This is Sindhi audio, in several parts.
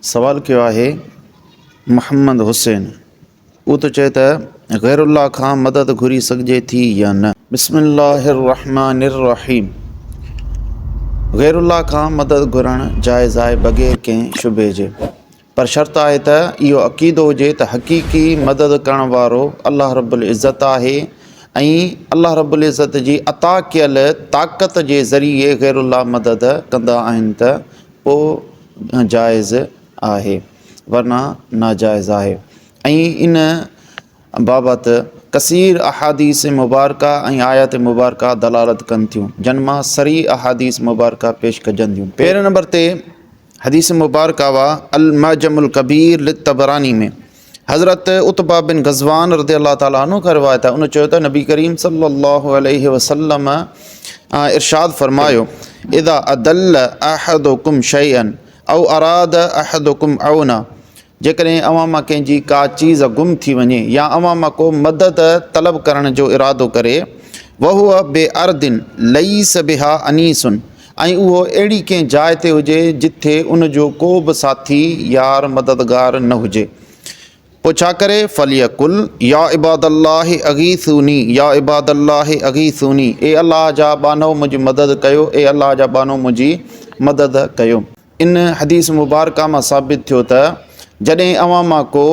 سوال ڪيو آهي محمد حسين اهو ٿو چئي ته غير الله کان مدد گهري سگهجي ٿي يا نه؟ بسم الله الرحمن الرحيم غير الله کان مدد گهرڻ جائز آهي بغير ڪنهن شبهي جي پر شرط آهي ته اهو عقيدو هجي ته حقيقي مدد ڪرڻ وارو الله رب العزت آهي ۽ الله رب العزت جي عطا ڪيل طاقت جي ذريعي غير الله مدد ڪندا آهن ته پوء جائز آهي ورنه ناجائز آهي ۽ ان بابت ڪثير احاديث مبارڪه ۽ آيات مبارڪه دلالت ڪن ٿيون جن مان صريح احاديث مبارڪه پيش ڪجن ٿيون. پهرين نمبر تي حديث مبارڪه وا المعجم الڪبير للطبراني ۾ حضرت عتبه بن غزوان رضي الله تعالٰي عنه کان روايت آهي ان چيو ته نبي ڪريم صلي الله عليه وسلم ارشاد فرمايو اذا ادل احدكم شيئا او اراد احدكم عونا جيڪڏهن اوهان مان ڪنهن جي ڪا چيز گم ٿي وڃي يا اوهان مان ڪو مدد طلب ڪرڻ جو ارادو ڪري وهو بارض ليس بها انيس ۽ اهو اهڙي ڪنهن جاء تي هجي جٿي ان جو ڪو به ساٿي، يار، مددگار نه هجي. پوء ڇا ڪري؟ فليقل يا عباد الله اغيثوني يا عباد الله اغيثوني اي الله جا ٻانهو منهنجي مدد ڪيو، اي الله جا ٻانهو منهنجي مدد ڪيو. ان حديث مبارڪه مان ثابت ٿيو ته جڏهن اوهان مان ڪو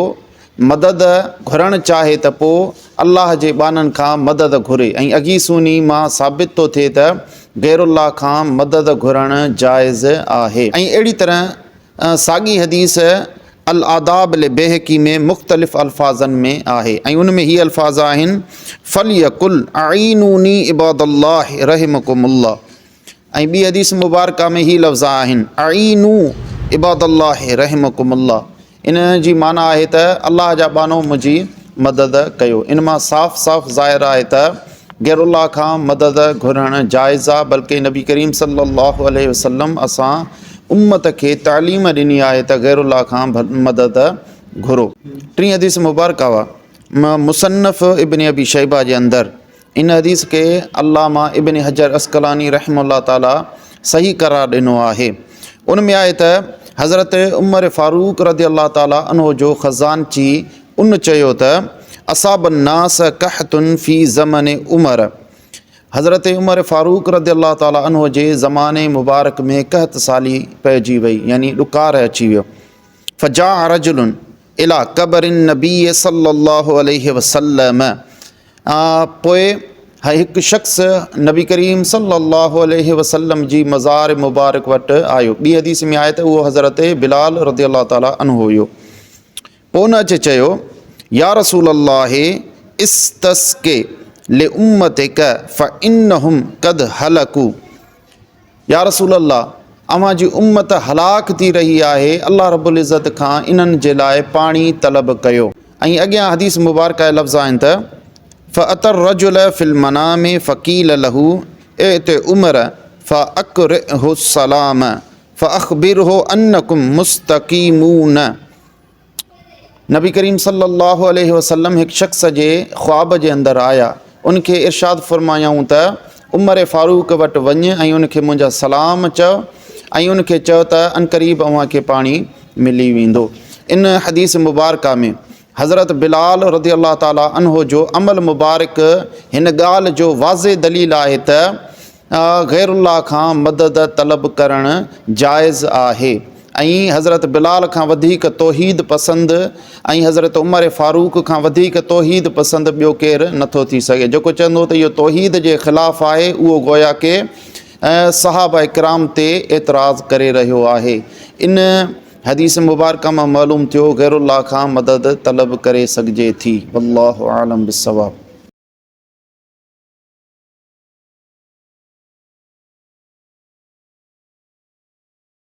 مدد گهرڻ چاهي ته پوء الله جي ٻانهن کان مدد گهري ۽ اغيثوني مان ثابت ٿو ٿئي ته غير الله کان مدد گهرڻ جائز آهي ۽ اهڙي طرح ساڳي حديث الآداب لبيهقي ۾ مختلف الفاظن ۾ آهي ۽ ان ۾ هي الفاظ آهن فليقل اعينوني عباد الله رحمكم الله ۽ ٻي حديث مبارڪه ۾ هي لفظ آهن، اعينوا عباد الله رحمڪم الله ان جي معنيٰ آهي ته الله جا ٻانهو منهنجي مدد ڪيو. ان مان صاف صاف ظاهر آهي ته غير الله کان مدد گهرڻ جائز آهي بلڪه نبي ڪريم صلي الله عليه وسلم اسان امت کي تعليم ڏني آهي ته غير الله کان مدد گهرو. ٽين حديث مبارڪه مصنف ابن ابي شيبه جي اندر ان حديث کي علامه ابن حجر عسقلاني رحمه الله تعاليٰ صحيح قرار ڏنو آهي. ان ۾ آهي ته حضرت عمر فاروق رضي الله تعاليٰ عنه جو خزانچي ان چيو ته اصاب الناس قحط في زمن عمر حضرت عمر فاروق رضي الله تعاليٰ عنه جي زماني مبارڪ ۾ قحط سالي پئجي وئي يعني ڏڪار اچي ويو. فجاء رجل الي قبر النبي صلي الله عليه وسلم پوء هڪ شخص نبي ڪريم صلي الله عليه وسلم جي مزار مبارڪ وٽ آيو. ٻي حديث ۾ آهي ته اهو حضرت بلال رضي الله تعالٰي عنه هيو. پوء ان اچي چيو، يا رسول الله استسقي لامتک فانهم قد هلڪوا. يا رسول الله! اوهان جي امت هلاڪ ٿي رهي آهي، الله رب العزت کان انهن جي لاء پاڻي طلب ڪيو. ۽ اڳيان حديث مبارڪه جا لفظ آهن ته، فاتي الرجل في المنام فقيل له ائت عمر فاقرئه السلام فاخبره انڪم مستقيمون. نبي ڪريم صلي الله عليه وسلم هڪ شخص جي خواب جي اندر آيا ان کي ارشاد فرمايائون ته عمر فاروق وٽ وڃ ۽ ان کي منهنجا سلام چئو ۽ ان کي چئو ته عنقريب اوهان کي پاڻي ملي ويندو ان حديث مبارڪه ۾ حضرت بلال رضي الله تعالٰي عنه جو عمل مبارڪ هن ڳالهه جو واضح دليل آهي ته غير الله کان مدد طلب ڪرڻ جائز آهي ۽ حضرت بلال کان وڌيڪ توحيد پسند ۽ حضرت عمر فاروق کان وڌيڪ توحيد پسند ٻيو ڪير نٿو ٿي سگهي جيڪو چوندو ته اهو توحيد جي خلاف آهي اهو گويا ڪي صحابه ڪرام تي اعتراض ڪري رهيو آهي ان حديث مبارڪه مان معلوم ٿيو غير الله کان مدد طلب ڪري سگهجي ٿي والله اعلم بالصواب.